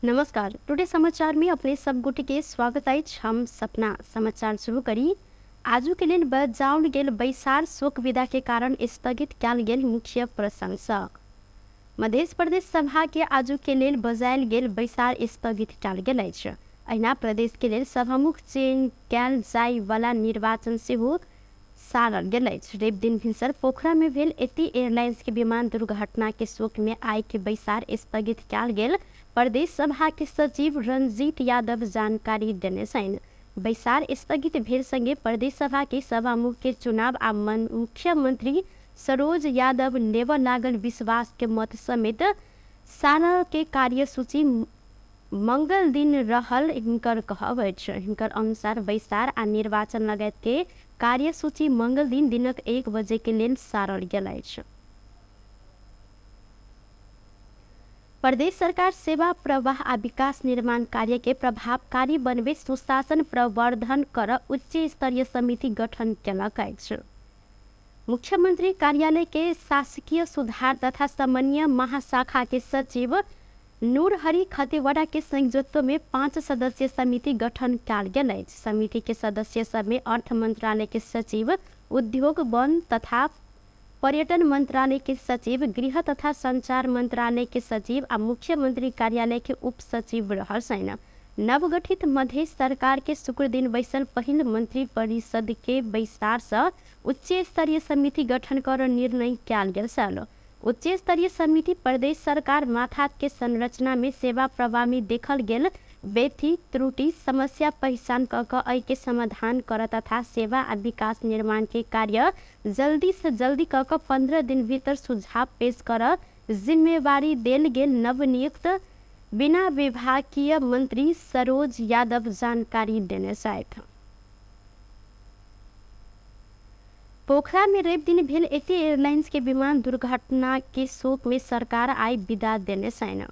नमस्कार, टुडे समाचार में अपने सब गोटे के स्वागत अछि। हम सपना समाचार शुरू करी। आजू के लेल बजाओल गेल बैसार शोक विदा के कारण स्थगित कयल गेल मुख्य प्रसंग। मध्य प्रदेश सभा के आजू के लेल बजायल गेल बैसार स्थगित कयल गेल अछि। अहिना प्रदेश के लेल सभामुख चयन कयल जाय वाला निर्वाचन सेहो सारल गेल अछि। रवि दिन भिनसर पोखरा में भेल एती एयरलाइंस के विमान दुर्घटना के शोक में आइ के बैसार स्थगित कयल गेल प्रदेश सभा के सचिव रंजीत यादव जानकारी देने छनि। बैसार स्थगित भेल संगे प्रदेश सभा के सभामुख के चुनाव आ मुख्यमंत्री सरोज यादव लेबऽ लागल विश्वास के मत समेत सारा के कार्यसूची मंगल दिन रहल हिनकर कहब अछि। हिनकर अनुसार बैसार आ निर्वाचन लगायत के कार्यसूची मंगल दिन दिनक 1 बजे के लेल सारल गेल अछि। प्रदेश सरकार सेवा प्रवाह आ विकास निर्माण कार्य के प्रभावकारी बनबे सुशासन प्रवर्धन कर उच्च स्तरीय समिति गठन केलक अछि। मुख्यमंत्री कार्यालय के शासकीय सुधार तथा समन्वय महाशाखा के सचिव नूरहरि खतिवड़ा के संयोजकत्व में 5 सदस्यीय समिति गठन कयल गेल अछि। समिति के सदस्य सब में अर्थ मंत्रालय के सचिव, उद्योग वन तथा पर्यटन मंत्रालय के सचिव, गृह तथा संचार मंत्रालय के सचिव आ मुख्यमंत्री कार्यालय के उप सचिव रहल छनि। नवगठित मधेश सरकार के शुक्र दिन बैसल पहिल मंत्री परिषद के बैसार से उच्च स्तरीय समिति गठन कर निर्णय कयल गेल छल। उच्च स्तरीय समिति प्रदेश सरकार माथात के संरचना में सेवा प्रवाह में देखल गेल बेथी त्रुटि समस्या पहचान क क एहि के समाधान कर तथा सेवा आ विकास निर्माण के कार्य जल्दी से जल्दी क क 15 दिन भीतर सुझाव पेश कर जिम्मेवारी देल गेल नवनियुक्त बिना विभागीय मंत्री सरोज यादव जानकारी देने छथि। पोखरा में रवि दिन भेल एती एयरलाइंस के विमान दुर्घटना के शोक में सरकार आइ विदा देने छनि।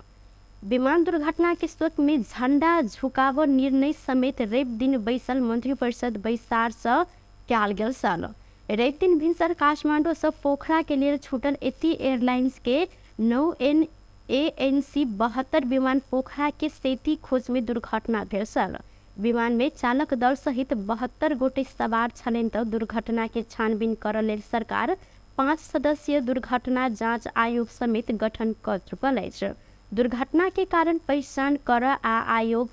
विमान दुर्घटना के शोक में झंडा झुकाव निर्णय समेत रवि दिन बैसल मंत्रिपरिषद बैसार से कयल गेल छल। रवि दिन भिनसर काठमांडू से पोखरा के लेल छूटल एती एयरलाइंस के 9N ANC 72 विमान पोखरा के सेती खोज में दुर्घटना भेल छल। विमान में चालक दल सहित 72 गोटे सवार छलनि त दुर्घटना के छानबीन करऽ लेल सरकार 5 सदस्यीय दुर्घटना जांच आयोग समेत गठन कर चुकल अछि। दुर्घटना के कारण पहचान कर आ आयोग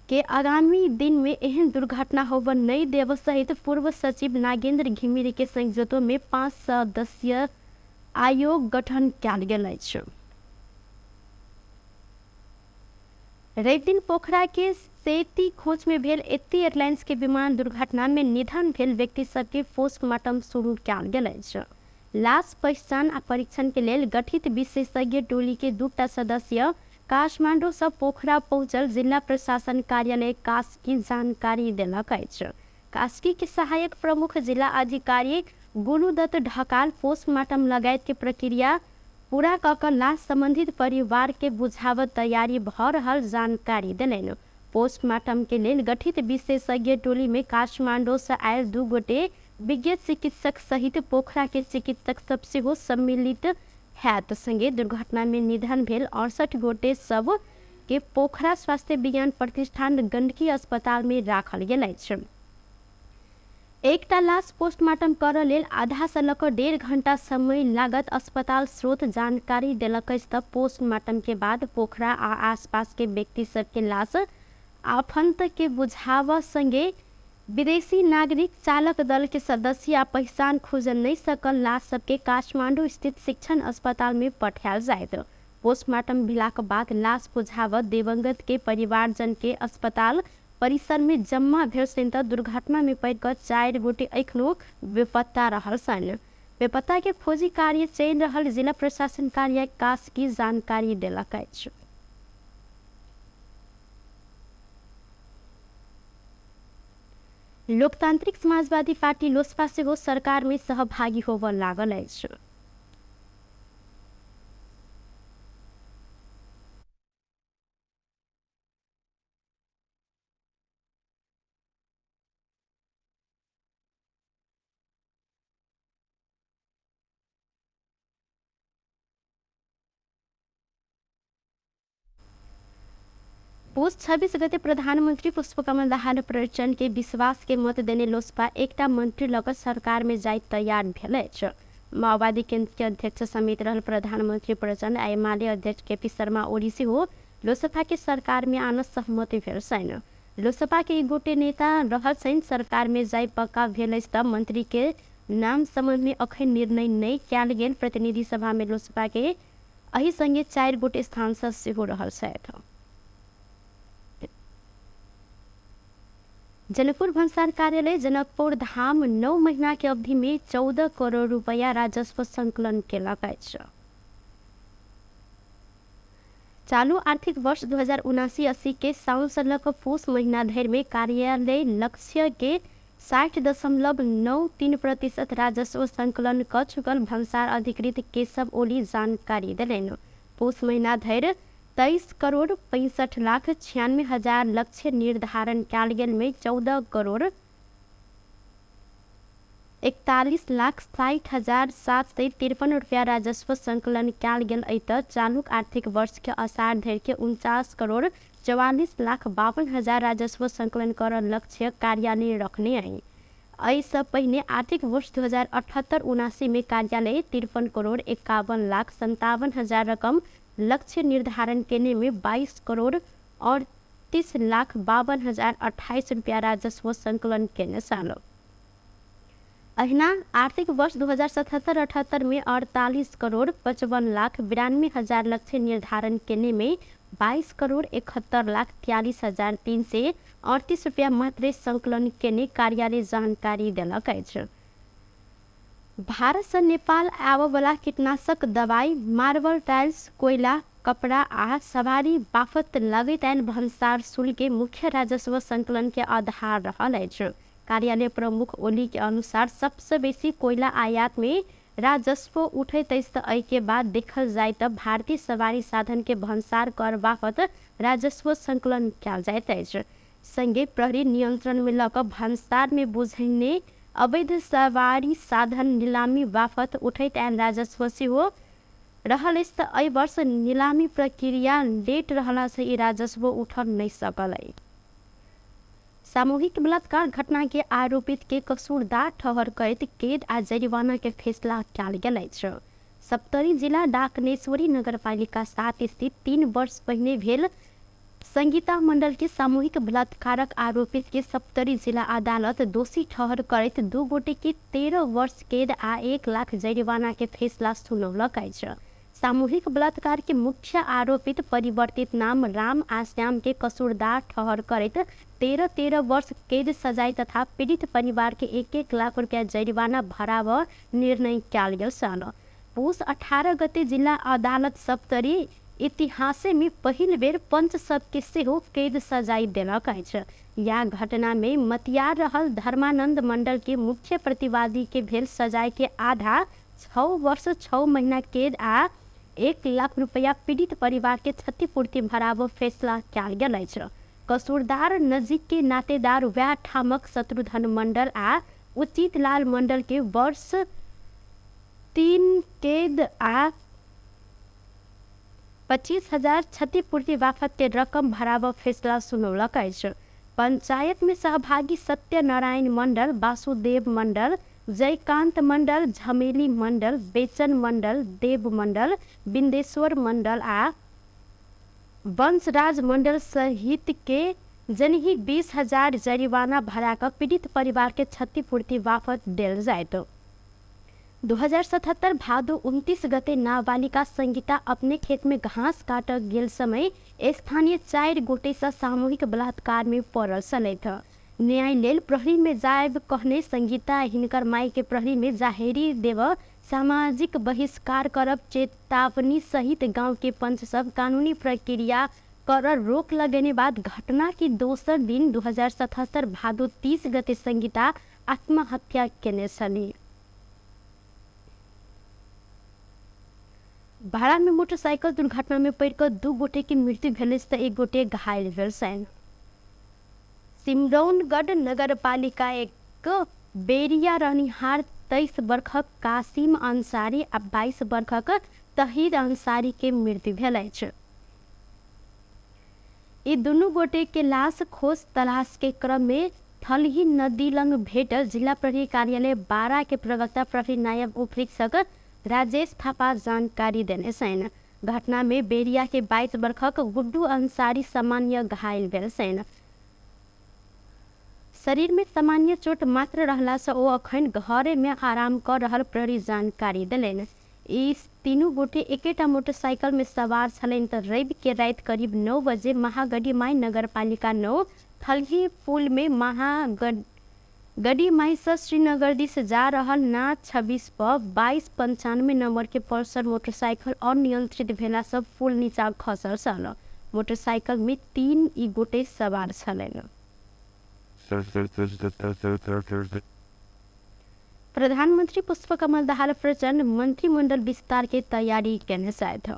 के आगामी दिन में एहन दुर्घटना होबऽ नहि देब सहित पूर्व सचिव नागेंद्र घिमिरे के संयोजकत्व में 5 सदस्यीय आयोग गठन कयल गेल अछि। रवि दिन पोखरा के सेती खोज में भेल एती एयरलाइंस के विमान दुर्घटना में निधन भेल व्यक्ति सबके पोस्टमार्टम शुरू कयल गेल अछि। लाश पहचान आ परीक्षण के लेल गठित विशेषज्ञ टोली के 2 सदस्य काठमांडू से पोखरा पहुंचल जिला प्रशासन कार्यालय कास्की जानकारी देलक अछि। कास्की के सहायक प्रमुख जिला अधिकारी गुरुदत्त ढकाल पोस्टमार्टम लगायत के प्रक्रिया पूरा क क लाश संबंधित परिवार के बुझाव तैयारी भ रहल जानकारी देलनि। पोस्टमार्टम के लेल गठित विशेषज्ञ टोली में काठमांडू से आयल 2 गोटे विज्ञ चिकित्सक सहित पोखरा के चिकित्सक सब सेहो सम्मिलित हैत। संगे दुर्घटना में निधन भेल 68 गोटे सब के पोखरा स्वास्थ्य विज्ञान प्रतिष्ठान गंडकी अस्पताल में राखल गेल अछि। एकटा लाश पोस्टमार्टम करऽ लेल आधा से लऽ कऽ 1.5 घंटा समय लागत अस्पताल स्रोत जानकारी देलक अछि। तऽ पोस्टमार्टम के बाद पोखरा आ आसपास के व्यक्ति सबके लाश आफंत के बुझाव संगे विदेशी नागरिक चालक दल के सदस्य आ पहचान खोजल नहि सकल लाश सबके काठमांडू स्थित शिक्षण अस्पताल में पठायल जायत। पोस्टमार्टम भेलाक बाद लाश बुझाव दिवंगत के परिवारजन के अस्पताल परिसर में जम्मा भेल छनि त दुर्घटना में पड़ि कऽ 4 गोटे एखनो बेपत्ता रहल छनि। बेपत्ता के खोजी कार्य चलि रहल जिला प्रशासन कार्यालय कास्की जानकारी देलक अछि। लोकतांत्रिक समाजवादी पार्टी लोसपा सेहो सरकार में सहभागी होबऽ लागल अछि। पुस 26 गते प्रधानमन्त्री पुष्पकमल दाहाल प्रचण्ड के विश्वास के मत देने लोसपा एकटा मंत्री लग सरकार में जाय तैयार भेल अछि। माओवादी केन्द्र के अध्यक्ष समेत रहल प्रधानमन्त्री प्रचण्ड आ एमाले अध्यक्ष केपी शर्मा ओली सेहो लोसपा के सरकार में आन सहमति भेल छनि। लोसपा के एक गोटे नेता रहल छनि। सरकार में जाय पक्का भेल अछि त मंत्री के नाम संबंध में अखन निर्णय नहि कयल गेल। प्रतिनिधि सभा में लोसपा के एहि संगे 4 गोटे स्थान से सेहो रहल छथि। जनकपुर भन्सार कार्यालय जनकपुर धाम 9 महीना के अवधि में 14 करोड़ रुपया राजस्व संकलन केलक अछि। चालू आर्थिक वर्ष 2079-80 के साउन से लऽ कऽ पुस महीना धरि में कार्यालय लक्ष्य के 60.93% राजस्व संकलन कऽ चुकल भन्सार अधिकृत केशव ओली जानकारी देलनि। पुस महीना धरि 23 करोड़ 65 लाख 96 हजार लक्ष्य निर्धारण कयल गेल में 14 करोड़ 41 लाख 60 हजार 753 रुपया राजस्व संकलन कयल गेल अछि त चालू आर्थिक वर्ष के असार धरि के 49 करोड़ 44 लाख 52 हजार राजस्व संकलन कर लक्ष्य कार्यालय रखने अछि। एहिसँ पहिने आर्थिक वर्ष 2078-79 में कार्यालय 53 करोड़ 51 लाख 57 हजार रकम लक्ष्य निर्धारण केने में 22 करोड़ 38 लाख 52 हजार 28 रुपया राजस्व संकलन केने छल। अहिना आर्थिक वर्ष 2077-78 में 48 करोड़ 55 लाख 92 हजार लक्ष्य निर्धारण केने में 22 करोड़ 71 लाख 43 हजार 338 रुपया मात्रै संकलन केने कार्यालय जानकारी देलक अछि। भारत से नेपाल आबयवला कीटनाशक दवाई, मार्बल टाइल्स, कोयला, कपड़ा आ सवारी बापत लगैत आयल भन्सार शुल्क के मुख्य राजस्व संकलन के आधार रहल अछि। कार्यालय प्रमुख ओली के अनुसार सबसे बेसी कोयला आयात में राजस्व उठैत अछि त एहि के बाद देखल जाय त भारतीय सवारी साधन के भन्सार कर बापत राजस्व संकलन कयल जाइत अछि। संगे प्रहरी नियंत्रण में लऽ कऽ भन्सार में बुझने अवैध सवारी साधन नीलामी बापत उठैत आयल राजस्व सेहो रहल अछि त एहि वर्ष नीलामी प्रक्रिया लेट रहला से ई राजस्व उठल नहि सकल अछि। सामूहिक बलात्कार घटना के आरोपित के कसूरदार ठहर करैत कैद आ जरिमाना के फैसला कयल गेल अछि। सप्तरी जिला डाकनेश्वरी नगरपालिका 7 स्थित 3 वर्ष पहिने भेल संगीता मंडल के सामूहिक बलात्कारक आरोपित के सप्तरी जिला अदालत दोषी ठहर करैत 2 गोटे के 13 वर्ष कैद आ 1 लाख जरिमाना के फैसला सुनौलक अछि। सामूहिक बलात्कार के मुख्य आरोपित परिवर्तित नाम राम आ श्याम के कसूरदार ठहर करैत 13-13 वर्ष कैद सजाय तथा पीड़ित परिवार के 1-1 लाख रुपया जरिमाना भराब निर्णय कयल गेल छल। पुस 18 गते जिला अदालत सप्तरी इतिहासे में पहिल बेर पंच सबके सेहो कैद सजाय देलक अछि। या घटना में मतियार रहल धर्मानंद मंडल के मुख्य प्रतिवादी के भेल सजाय के आधा 6 वर्ष 6 महीना कैद आ 1 लाख रुपया पीड़ित परिवार के क्षतिपूर्ति भराब फैसला कयल गेल अछि। कसूरदार नजीक के नातेदार वैह ठामक शत्रुघ्न मंडल आ उचित लाल मंडल के वर्ष 3 कैद आ 25,000 क्षतिपूर्ति बापत के रकम भराब फैसला सुनौलक अछि। पंचायत में सहभागी सत्यनारायण मंडल, वासुदेव मंडल, जयकांत मंडल, झमेली मंडल, बेचन मंडल, देव मंडल, बिंदेश्वर मंडल आ वंशराज मंडल सहित के जनही 20,000 जरिमाना भरा कऽ पीड़ित परिवार के क्षतिपूर्ति बापत देल जायत। 2077 भादो 29 गते नाबालिका संगीता अपने खेत में घास काटऽ गेल समय स्थानीय 4 गोटे से सामूहिक बलात्कार में पड़ल छलथि। न्याय लेल प्रहरी में जायब कहने संगीता हिनकर माय के प्रहरी में जाहेरी देव सामाजिक बहिष्कार करब चेतावनी सहित गांव के पंच सब कानूनी प्रक्रिया कर रोक लगेने बाद घटना के दोसर दिन 2077 भादो 30 गते संगीता आत्महत्या केने छली। भाड़ा में मोटरसाइकिल दुर्घटना में पड़ि कऽ 2 गोटे के मृत्यु भेल तऽ 1 गोटे घायल भेल छनि। सिमरौनगढ़ नगरपालिका 1 बेरिया रहनिहार 23 वर्षक कासिम अंसारी आ 22 वर्षक तहीर अंसारी के मृत्यु भेल अछि। ई दुनू गोटे के लाश खोज तलाश के क्रम में थलही नदी लंग भेटल जिला प्रहरी कार्यालय 12 के प्रवक्ता प्रहरी नायब उपरीक्षक राजेश थापा जानकारी देने छनि। घटना में बेरिया के 22 वर्षक गुड्डू अंसारी सामान्य घायल भेल छनि। शरीर में सामान्य चोट मात्र रहला से ओ अखन घरे में आराम कर रहल प्रहरी जानकारी देलनि। ई तीनू गोटे एकेटा मोटरसाइकिल में सवार छलनि त रवि के राति करीब 9 बजे महागढ़ीमाई नगरपालिका 9 थलही पुल में महागढ़ीमाई से श्रीनगर दिस जा रहल ना 26 पर 2295 नंबर के पल्सर मोटरसाइकिल अनियंत्रित भेला से पुल नीचा खसल छल। मोटरसाइकिल में 3 ई गोटे सवार छलनि। प्रधानमंत्री पुष्पकमल दाहाल प्रचण्ड मंत्रिमंडल विस्तार के तैयारी केने छथि।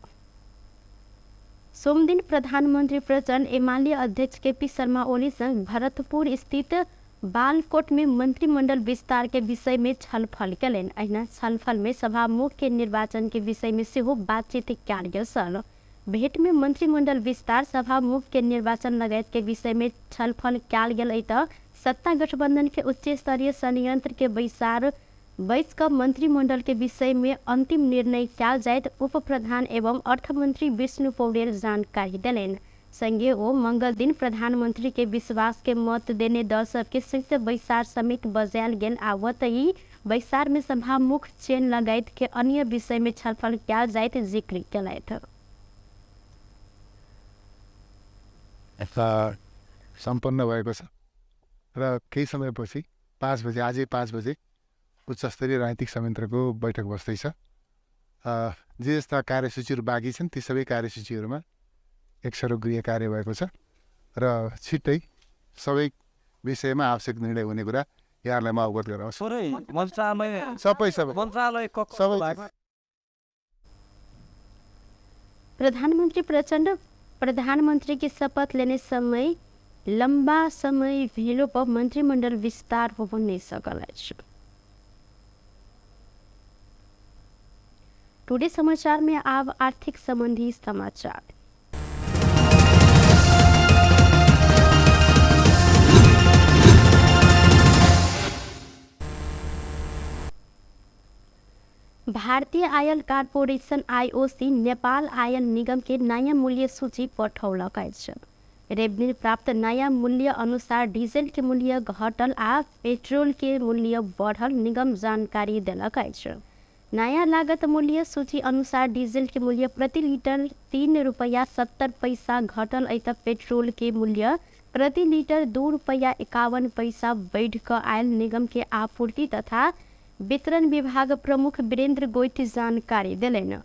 सोमदिन प्रधानमंत्री प्रचण्ड एमाले अध्यक्ष केपी शर्मा ओली संग भरतपुर स्थित बालकोट में मंत्रिमंडल विस्तार के विषय में छलफल केलनि। अहिना छलफल में सभामुख के निर्वाचन के विषय में सेहो बातचीत कयल गेल छल। भेंट में मंत्रिमंडल विस्तार, सभामुख के निर्वाचन लगायत के विषय में छलफल कयल गेल अछि त सत्ता गठबंधन के उच्च स्तरीय संयंत्र के बैसार बैस क मंत्रिमंडल के विषय में अंतिम निर्णय कयल जायत उप प्रधान एवं अर्थमंत्री विष्णु पौडेल जानकारी देलनि। संगे ओ मंगल दिन प्रधानमंत्री के विश्वास के मत देने दल सबके संयुक्त बैसार समेत बजायल गेल आ ओतहि बैसार में सभामुख चयन लगायत के अन्य विषय में छलफल कयल जायत जिक्र केलथि। सम्पन्न भएको छ र केही समयपछि 5 बजे, आजै 5 बजे उच्चस्तरीय राजनीतिक संयन्त्रको बैठक बस्दैछ। जे जस्ता कार्यसूचीहरू बाँकी छन् ती सबै कार्यसूचीहरूमा एकसरो गृह कार्य भएको छ र छिट्टै सबै विषयमा आवश्यक निर्णय हुने कुरा यहाँहरूलाई म अवगत गराउँछु। सबै सबै सबै प्रधानमंत्री प्रचण्ड प्रधानमंत्री की शपथ लेने समय लंबा समय भेलो पर मंत्रिमंडल विस्तार होबो नहीं सकल अछि। टुडे समाचार में आब आर्थिक संबंधी समाचार। भारतीय आयल कारपोरेशन आईओसी नेपाल आयल निगम के नया मूल्य सूची पठौलक अछि। रविदिन प्राप्त नया मूल्य अनुसार डीजल के मूल्य घटल आ पेट्रोल के मूल्य बढ़ल निगम जानकारी देलक अछि। नया लागत मूल्य सूची अनुसार डीजल के मूल्य प्रति लीटर 3 रुपैया 70 पैसा घटल अछि त पेट्रोल के मूल्य प्रति लीटर 2 रुपैया 51 पैसा बढ़ि कऽ आयल निगम के आपूर्ति तथा वितरण विभाग प्रमुख वीरेंद्र गोइत जानकारी देलनि।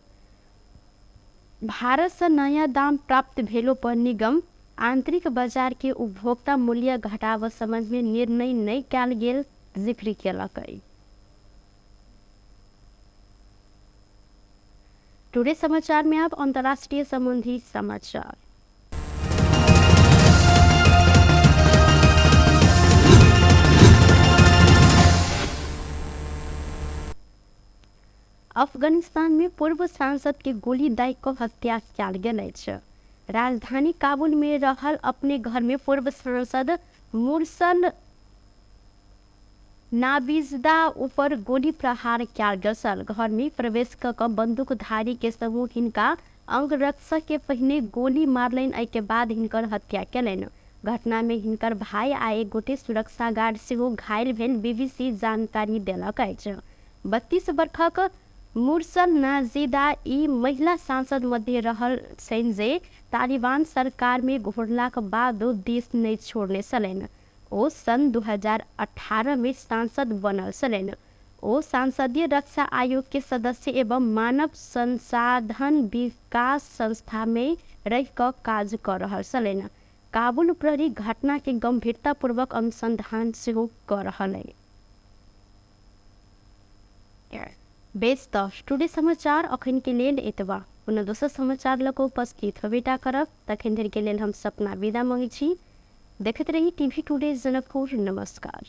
भारत से नया दाम प्राप्त भेलो पर निगम आंतरिक बाजार के उपभोक्ता मूल्य घटाव संबंध में निर्णय नहीं कयल गेल जिक्र केलक अछि। टुडे समाचार में अब अंतर्राष्ट्रीय संबंधी समाचार। अफगानिस्तान में पूर्व सांसद के गोली दागि कऽ हत्या कयल गेल अछि। राजधानी काबुल में रहल अपने घर में पूर्व सांसद मुर्सल नाबिजदा ऊपर गोली प्रहार कयल गेल छल। घर में प्रवेश कऽ कऽ बंदूकधारी के समूह हिनका अंगरक्षक के पहिने गोली मारलनि, एहि के बाद हिनकर हत्या केलनि। घटना में हिनकर भाई आ एक गोटे सुरक्षा गार्ड सेहो घायल भेल बीबीसी जानकारी देलक अछि। 32 वर्षक मुर्सल नाजिदा ई महिला सांसद मध्ये रहल छनि जे तालिबान सरकार में घोरलाक बादो देश नहि छोड़ने छलनि। ओ सन् 2018 में सांसद बनल छलनि। ओ सांसदीय रक्षा आयोग के सदस्य एवं मानव संसाधन विकास संस्था में रहि कऽ काज कऽ रहल छलनि। काबुल प्रहरी घटना के गंभीरतापूर्वक अनुसंधान सेहो कऽ रहल अछि। बेस तऽ टुडे समाचार अखन के लेल एतबा। पुनः दोसर समाचार लऽ कऽ उपस्थित होबेटा करब। तखन धरि के लेल हम सपना विदा मांगै छी। देखैत रही टीवी टुडे जनकपुर। नमस्कार।